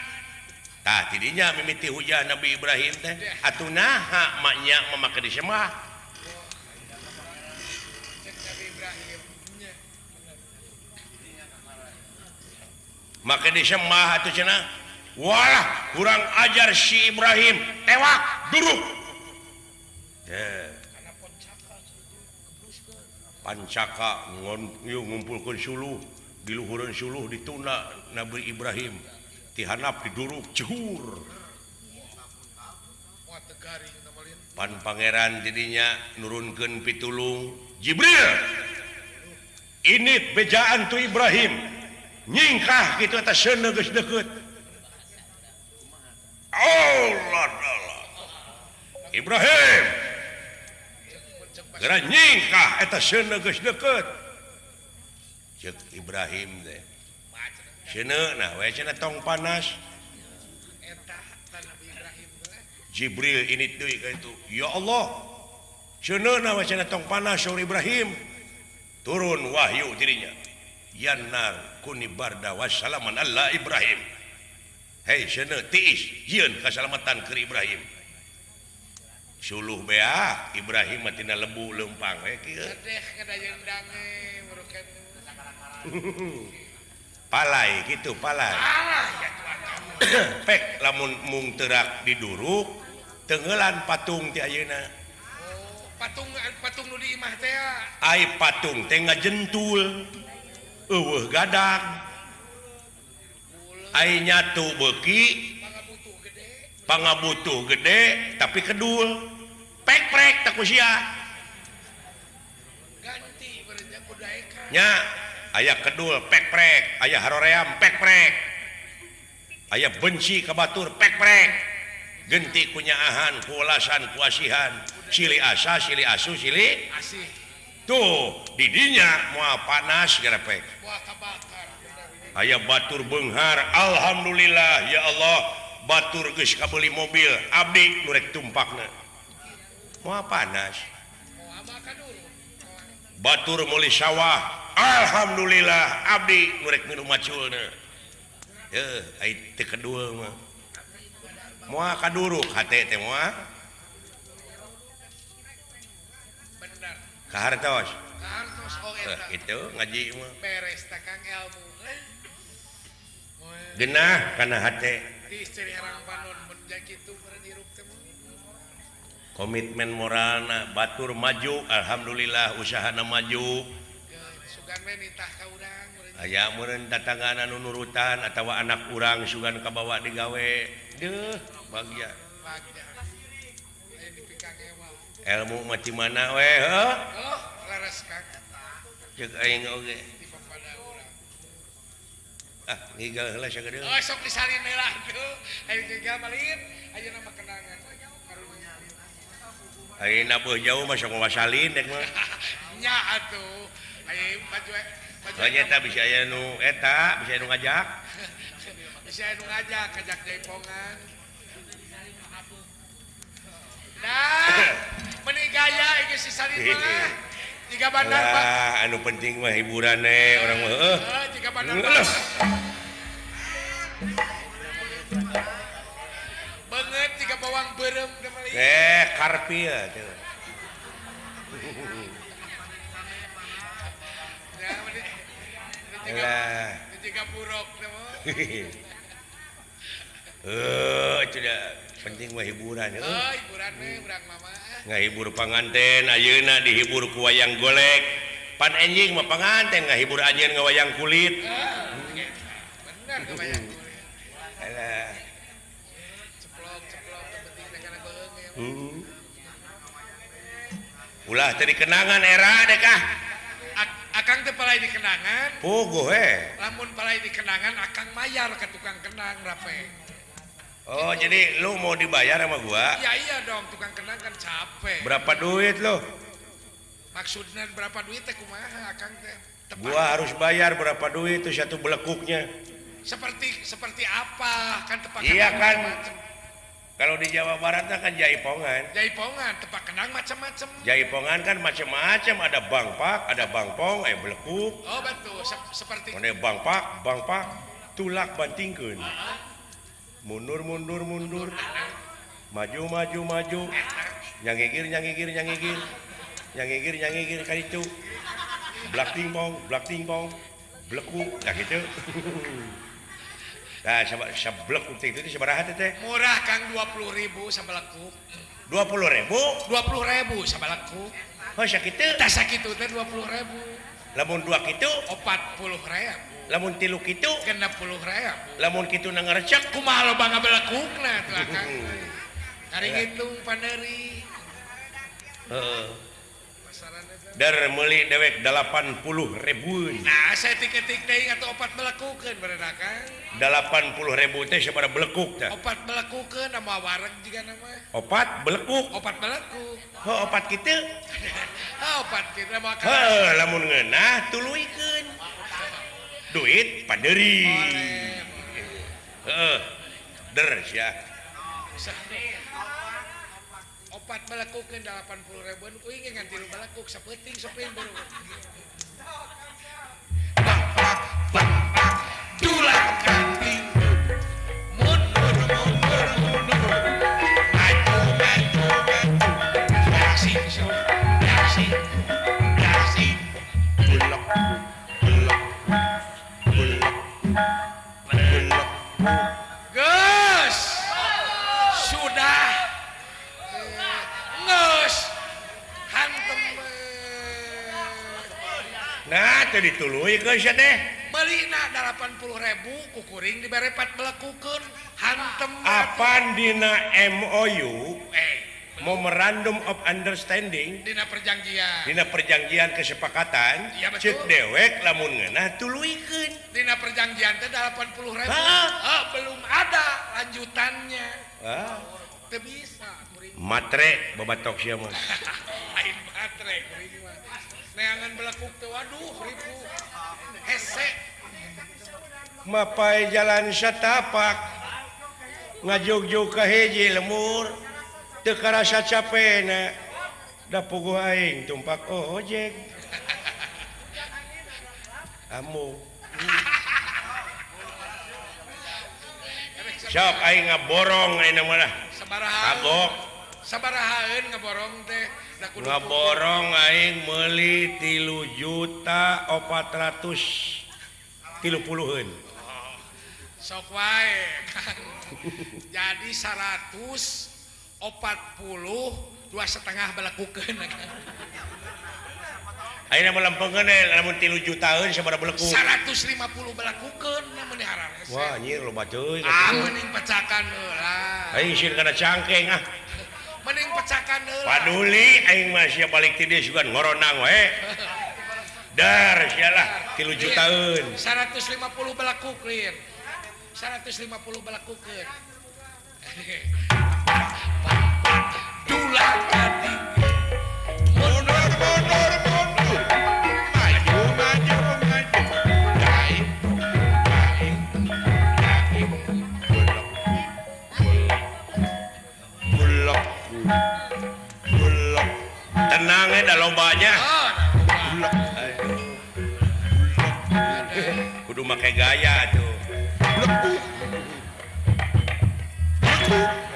Tah tidinya mimiti hujah Nabi Ibrahim teh. Atuh naha maknya mamake disembah? Maka disembah atuh cenah. Walah kurang ajar si Ibrahim, tewak duruk. Teh. Pancaka ngumpulkeun suluh, diluhureun suluh dituna Nabi Ibrahim. Tihanap diduruk jehur. Pan pangeran didinya nurunkeun pitulung Jibril. Ini bejaan tu Ibrahim. Nyingkah kitu eta seuneu geus deukeut. Allah Allah. Ibrahim. Geura nyingkah eta seuneu geus deukeut. Ceuk Ibrahim teh. Seuneu nah we cenah tong panas. Jibril ini deui ka itu. Ya Allah. Seuneu nah we cenah tong panas saur Ibrahim. Turun wahyu dirinya. Yannar kuni barda wassalaman alla Ibrahim. Hei seuneu tiis jieun kasalamatan keur Ibrahim. Suluh bea Ibrahim mah tina lebu leumpang we kieu. Palai kitu palai. Pek lamun mung teurak diduruk teunggeulan patung ti ayeuna. Oh, patung nu di imah teh. Ai patung teh ngajentul. Eueuh gadag. Ai nyatu beuki pangabutuh gede tapi kedul. Pek-prek tak ku sia. Ganti berenya ku daekan. Nya aya kedul pek-prek, aya haroream pek-prek. Aya benci ka batur pek-prek. Genti ku nyaahan, ku welasan, ku asihan. Silih asa, silih asu, silih asih. Tuh didinya moal panas gerepek. Aya batur beunghar, alhamdulillah ya Allah batur geus kabeuli mobil abdi nu rek tumpakna. Moal panas. Batur meuli sawah, alhamdulillah abdi nu rek minum maculna. Heuh, ai teu kedul mah. Moal kaduruk hate teh moal. Kahartos. Oh eta. Itu ngaji mah. Beres tah Kang ilmu. Genah kana hate. Di istri herang panon mun kitu meureun hirup teh. Komitmen moralna batur maju, alhamdulillah usahana maju. Sugan we nitah ka urang meureun. Aya meureun tatangga anu nurutan atawa anak urang sugan kabawa digawe. Deuh, bagja. Bagja. Aya dipikangewa. Ilmu mah ti mana we heuh? Oh, leres Kang. Ceuk aing oge. Di papada urang. Ah, ngigal heula sagedeung. Oh, sok disalin heula atuh. Ayo ngigal malin, ayeuna mah kenangan. Karunya. Ayeuna beuh jauh mah sok mawa salin dek mah. Nya atuh. Ayo baju baju. Oh, nya eta bisa aya nu eta, bisa aya nu ngajak. Bisa aya nu ngajak, ngajak jaipongan. Nah, meni gaya geus disalin mah. Jika bandar Pak. Lah, anu penting mah hiburan we urang mah heuh. Heeh, jika bandar Heeh. Banget jika bawang beureum teh mah. Eh, karpil tuh. Ya, meni Lah. jika buruk teh mah. Heuh, itu dah penting mah hiburan heuh. Oh, hiburan we urang mah mah. Ngahibur panganten ayeuna dihibur ku wayang golek. Pan enjing mah panganten ngahibur anjeun ngawayang kulit. Bener ngawayang kulit. Alah. Ceplok-ceplok teu penting teh kana beung ya. Ulah teu dikenangan era dek ah. Akang teh palai dikenangan. Puguh we. Lamun palai dikenangan akang mayar ke tukang kenang rape. Oh, jadi lu mau dibayar sama gua? Ya iya dong, tukang kenang kan capek. Berapa duit lu? Maksudnya berapa duit teh kumaha akang teh? Tepat. Gua harus bayar berapa duit itu satu belekuknya. Seperti apa? Kan tepak Iya kenang kan. macam-macam. Kalau di Jawa Barat kan jaipongan. Jaipongan, tepak kenang macam-macam. Jaipongan kan macam-macam, ada bangpak, ada bangpong, belekuk. Oh betul, seperti Mana bangpak, bangpak, tulak bantingkeun. Mundur, mundur, mundur. Maju, maju, maju. Nyangigir, nyangigir, nyangigir. Nyangigir, nyangigir ka ditu. Blak tingpong, blak tingpong. Blekuk, nah gitu. Nah, sablekuk teh itu sabaraha teh? Murah Kang, 20.000 sabalekuk. 20.000? 20.000 sabalekuk. Oh, sakitu? Tah sakitu teh 20.000. Lamun dua kitu? 40.000. Lamun tilu kitu? 60.000. Lamun kitu na ngarecek? Kumaha loba ngabelekukna tuh Akang? Kari ngitung panderi. Heeh. Pasaran eta. Der meuli dewek 80.000. Nah, saya tiketik deui atuh opat belekukeun bener Akang. 80.000 teh sabaraha belekuk tah? Opat belekukeun nama wareg jiga nama. Opat belekuk. Opat belekuk. Heuh, opat kitu. Heuh, opat kitu mah kana. Heuh, lamun ngeunah tuluykeun. Duit panderi. Heeh. Der sia. Opat belekukeun 80.000 kuing ge ngan tilu belekuk sapeuting sok baru. Bangpak bangpak tulang kanting. Mundur mundur mundur. Maju maju maju. Dasing sok dasing dasing. Belek belek belek belek. Geus. Sudah. Geus. Hantem. Nah, teu dituluykeun sia teh. Meulina 80.000 kukuring dibere pat belekukeun hantem. Apan dina MOU? Memorandum of Understanding. Dina perjanjian. Dina perjanjian kesepakatan. Iya, betul. Ceuk dewek lamun ngeunah tuluykeun. Dina perjanjian teh 80.000. Hah? Oh, belum ada lanjutannya. Hah? Teu bisa kuring. Matre babatok sia mah. Lain matre kuring mah. Neangan belekuk teh waduh ribu. Hese. Mapai jalan satapak ngajugjug ka hiji lemur teu karasa capena da puguh aing tumpak ojek. Amu. Sok aing ngaborong ayeuna mah lah. Sabaraha? Kagok. Sabarahaeun ngaborong teh? Da kudu Ngaborong aing meuli 3.430.000. Sok wae Kang. Jadi 142,5 belakukeun. Ayeuna mah lempengkeun we lamun 3 jutaan sabaraha beleku? 150 belakukeun mun dihararese. Wah anjir loba teuing. Ah mending pecakan heula. Aing sieun kana cangkeng ah. Mending pecakan heula. Paduli aing mah sia balik ti dieu sugan ngoronang we. Dar sia lah 3 jutaan. 150 belakukeun. 150 belakukeun. Dulang katiga. Mundur mundur mundur. Maju maju maju. Daik daik daik. Bulek bulek bulek. Tenang da lobanya. Oh, Bulek. Aduh. Kudu make gaya tuh. Bulek.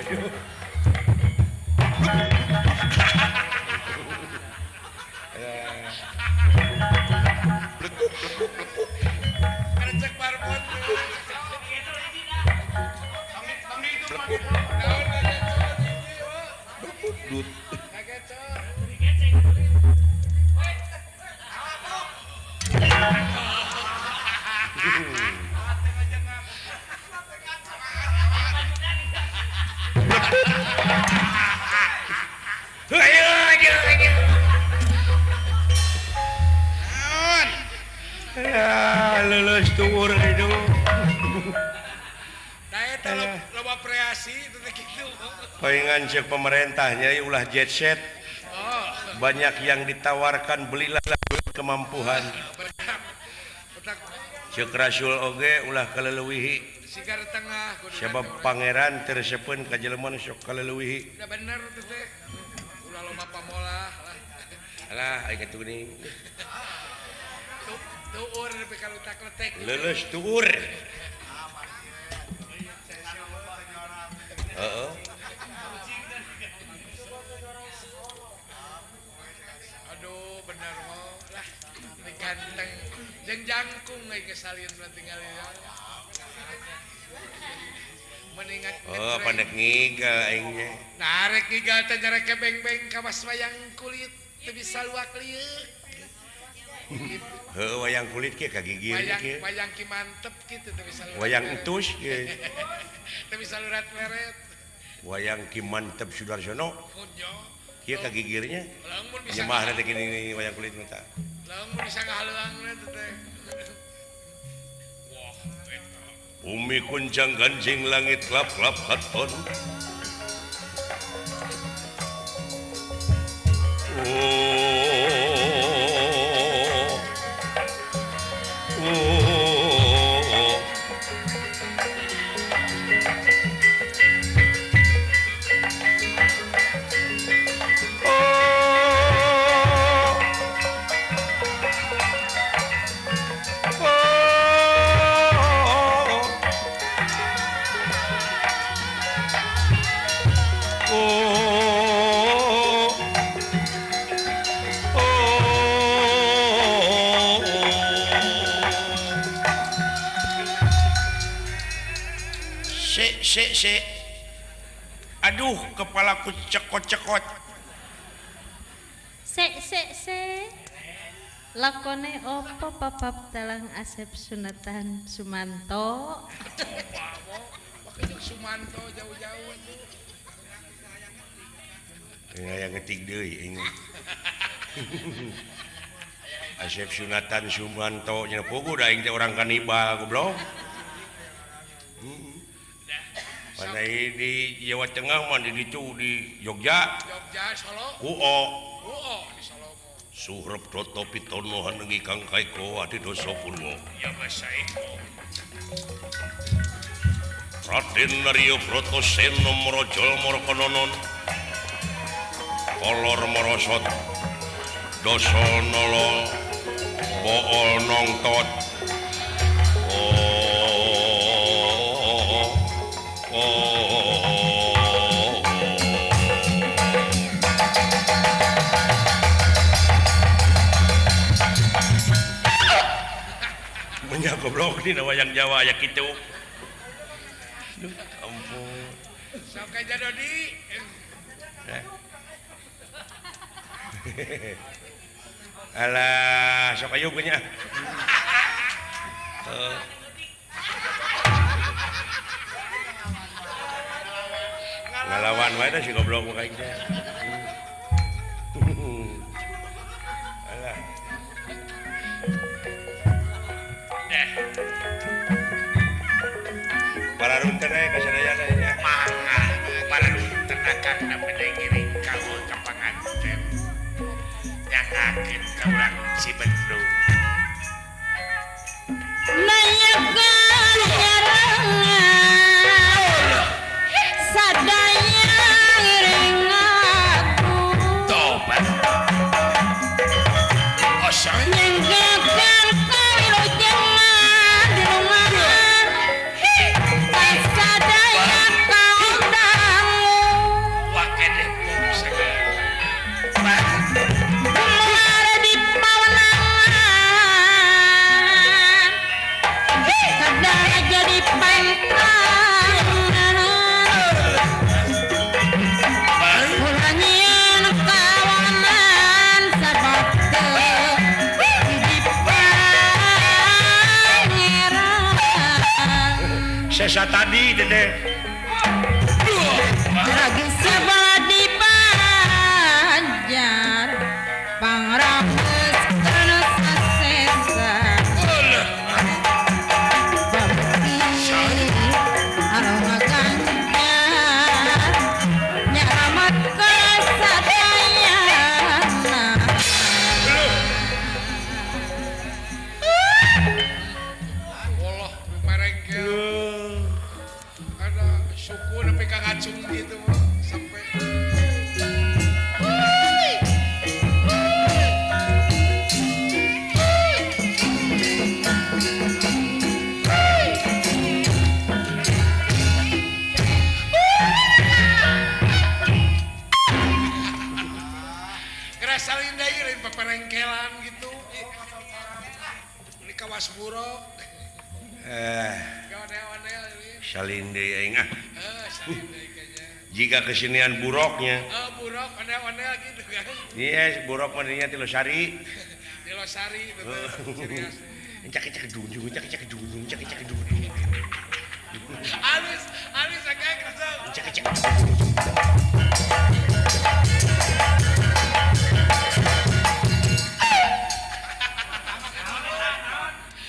Aduh. Blekuk blekuk blekuk. Kercek barbot. Blekuk. Naon kageco hiji, oh. Blekuk dut. Kageco. Ayo, ayo, ayo. Naon? Ya, lulus tuur itu. Nah, eta loba kreasi itu teh kitu. Palingan cek pemerintahnya ulah jet set. Oh, Banyak yang ditawarkan belilah kemampuan. Otak Cek Rasul oge ulah kaleuwihi. sigar tengah kudu Sebab pangeran teu resepeun ka jelema nu sok kaleuwihi. Udah bener teh teh. Ulah loba pamolah lah. Alah aing atuh geuning. Tuur nepi ka lutak letek. Leuleus tuur. Heeh. Aduh bener mah lah. Ini ganteng jeung jangkung euy geus salin mah tinggal ya. Mendingan Oh, pandek ngigal aing ge. Nah, rek ngigal teh nyarek beng-beng kawas wayang kulit teu bisa luak lieuk. Heuh wayang kulit kieu kagigir Wayang kieu. wayang ki mantep kitu teu bisa lurat. Wayang entus kieu. Teu bisa lurat leret. Wayang ki mantep Sudarsono Kunyo. kieu kagigirnya. Lamun bisa Nyemahna teh gini wayang kulit mah tah. Lamun bisa ngahaleuangna teh teh. Wah, eta. Bumi kuncang ganjing langit klap-klap katon. Oh. Oh. Oh. Oh. Oh. Oh. Se se se. Aduh, kepalaku cekot-cekot. Se se se. Lakone opo papap dalang Asep Sunatan Sumanto? Pake jeung Sumanto jauh-jauh atuh. Aya ngetik deui aing. Asep Sunatan Sumanto nya puguh da aing teh urang kanibal goblok. Pandai di Jawa Tengah mah di ditu di Jogja. Jogja Solo. Kuo. Kuo di Solo. Suhrep Toto Pitono hanengi Kang Kaiko adi dosa purwo. Ya Masaiko. Raden Naryo Brotoseno Marajal Markanonon. Kolor marosot. Dosa nala bool nongtot. Oh. Oh. Nya goblok dina wayang Jawa aya kitu. Duh, ampun. Sok aja Dodi. Alah, sok ayo nya. Ngalawan wae teh si goblok mah kaing teh. Alah. Deh. Pararunten we ka sadayana nya. Mangga, pararunten akang bade ngiring kaul ka panganten. Nyangakeun ka urang Cibendung. Nanyakeun nyarengan sadaya ngiring aku. Tobat. Osang. Nyengkekeun kawilujengan di rumah kasadaya kaum dangu. Wakedeh mung sagala. Kumar di pawenangan kadang jadi pangkangan. Ulah nyieun kawanan sabab teu di pangeran. Sesa tadi teh. Lagi sebelah di Banjar pangrames kana sasesa. Babukti aroma ganjar nyaramat kasadayana. Woloh merengkel. Ada suku nepi ka ngacung gitu mah sampai. Ngerasain deui lain paparengkelan gitu. Ini kawas buruk. Gaonel-onel ini. Salin deui aing ah. Salin deui kayaknya. Jika kesenian buruknya. Buruk onel-onel gitu kan. Iya, buruk mah dinya ti Losari. Di Losari itu teh ciri khasnya. Cak cak dung cak cak dung cak cak dung. Halus, halus agak gitu. Cak cak.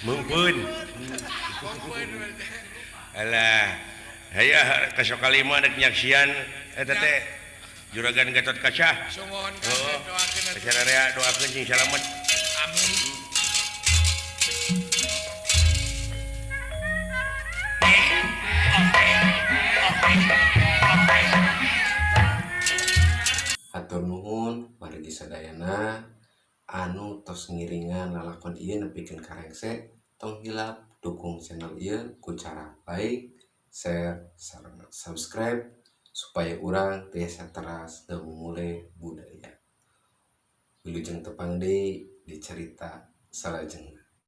Mungkin. Alah, aya ka Sokalima rek nyaksian eta teh Juragan Gatot Kaca. Sungguhan kabeh doakeun atuh. Sararea doakeun sing salamet. Amin. Hatur nuhun wargi sadayana anu tos ngiringan lalakon ieu nepikeun ka rengse. Tong hilap dukung channel ieu ku cara like, share, sareng subscribe supaya urang tiasa teras ngamumule budaya. Wilujeng tepang deui di cerita salajengna.